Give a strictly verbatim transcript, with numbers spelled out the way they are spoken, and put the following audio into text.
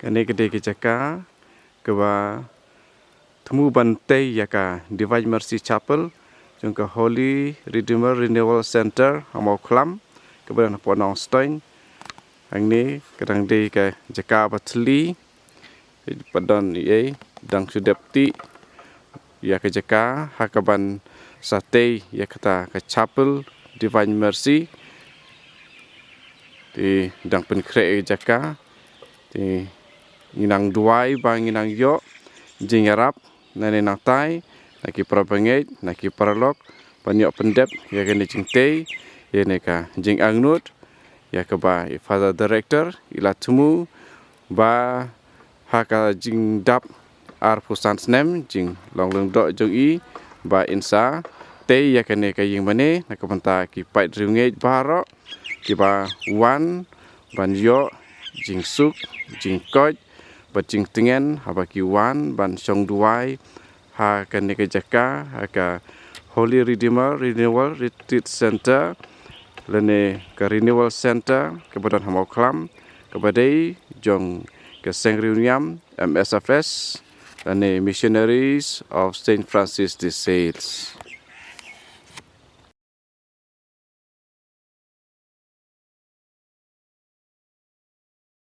Kane ka dei ka jaka kaba thmu ban tei ïa ka Divine Mercy Chapel jong ka Holy Redeemer Renewal Center ha Mawkhlam, kaba don hapoh Nongstoiñ. Hangne ka dang dei ka jaka ba thylli, ba don ei, dang shu dep tih ïa ka jaka ha kaban sa tei ïa kata ka Chapel Divine Mercy. Te dang pynkhreh ïa ka jaka. Te ngi nang duwai ba ngi nang ïoh jingïarap na ne nangtai, na ki parabangeit, na ki paralok, ban ïoh pyndep ïa kane jingtei ïa ne ka jingangnud, ïa kaba i Father Director i la thmu ba ha ka jingdap arphew san snem jinglong lyngdoh jong i, ba in sa tei ïa kane ka ïing mane na ka bynta ki paid riewngeit baroh kiba wan ban ïoh jingsuk, jingkoit bad jingtngen haba ki wan ban shong duwai ha kane ka jaka, ha ka Holy Redeemer Renewal Retreat Center lane ka Renewal Center kaba don ha Mawkhlam, kaba dei jong ka Seng Riewniam M S F S lane Missionaries of Saint Francis de Sales.